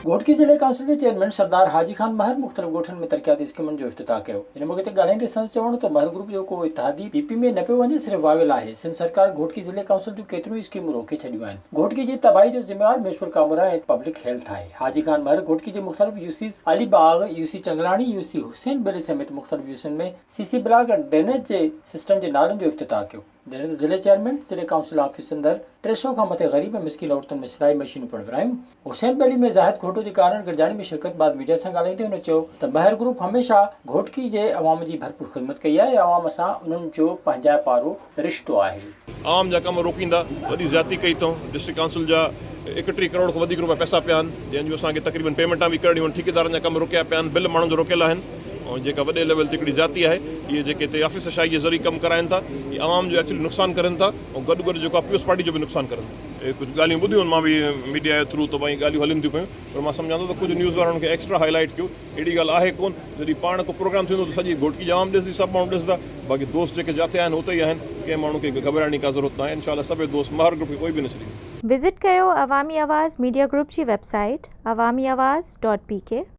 گهوٽڪي ضلعي ڪائونسل جي چيئرمين سردار حاجي خان مهر مختلف ڳوٺن ۾ ترقياتي اسڪيمن جو افتتاح ڪيو. ان موقعي تي ڳالهائيندي سندس چوڻ هو ته مهر گروپ جو ڪو اتحادي پي پي ۾ نه پيو وڃي صرف واويلا آهي، سنڌ سرڪار گهوٽڪي ضلعي ڪائونسل جون ڪيتريون ئي اسڪيمون روڪي ڇڏيون آهن. گهوٽڪي جي تباهي جو ذميوار ميونسپل ڪامورا ۽ پبلڪ هيلٿ آهي. حاجي خان مهر گهوٽڪي جي مختلف U Cs Ali Bagh, U C Changlani, U C Hussain Beli سميت مختلف يو سين ۾ سي سي بلاڪ ۽ ڊرينيج جي سسٽم جي نالن جو افتتاح ڪيو. جڏهن ته ضلعي چيئرمين ضلعي ڪائونسل آفيس اندر 300 کان مٿي غريب ۽ مسڪين عورتن ۾ سلائي مشينون پڻ ورهايون. حسين ٻيلي ۾ زاهد گهوٽو جي ڪارڻ گڏجاڻي ۾ شرڪت بعد ميڊيا سان ڳالهائيندي هن چيو ته مهر گروپ هميشه گهوٽڪي جي عوام جي ڀرپور خدمت ڪئي آهي ۽ عوام سان انهن جو پنهنجائپ وارو رشتو آهي. عوام جا ڪم روڪيندا وڏي زيادتي ڪئي اٿئون، ڊسٽرڪٽ ڪائونسل جا 31 ڪروڙ کان وڌيڪ روپيا پئسا پيا آهن جنهن جون اسان کي تقريبن پيمينٽان به ڪرڻيون آهن، ٺيڪيدارن جا ڪم روڪيا پيا آهن، بل ماڻهن جا روڪيل آهن. ۽ جيڪا وڏي ليول تي هڪڙي زيادتي آهي اهي جيڪي هتي آفيسر شاهي جي ذريعي ڪم ڪرائين ٿا اهي عوام جو ايڪچولي نقصان ڪرين ٿا ۽ گڏ گڏ جيڪو آهي پيپلز پارٽي جو به نقصان ڪرين ٿا. اهي ڪجهه ڳالهيون ٻڌيون آهن مان به ميڊيا جي ٿرو ته ڀائي ڳالهيون هلن ٿيون پيون پر مان سمجهان ٿو ته ڪجهه نيوز وارن کي ايڪسٽرا هائي لائيٽ ڪيو اهڙي ڳالهه آهي ڪون جڏهن پاڻ ڪو پروگرام ٿيندو ته سڄي گهوٽڪي جي عوام ڏسندي سڀ ماڻهو ڏسندا باقي دوست جيڪي جاٿي آهن اتي ئي آهن ڪنهن ماڻهو کي گهٻرائڻ جي ڪا ضرورت ناهي انشاء الله سڀئي دوست مهر گروپ کي ڪوئي به نه ڇڏيندو. وزٽ ڪيو عوامي آواز ميڊيا گروپ جي website Awami Awaz dot P K.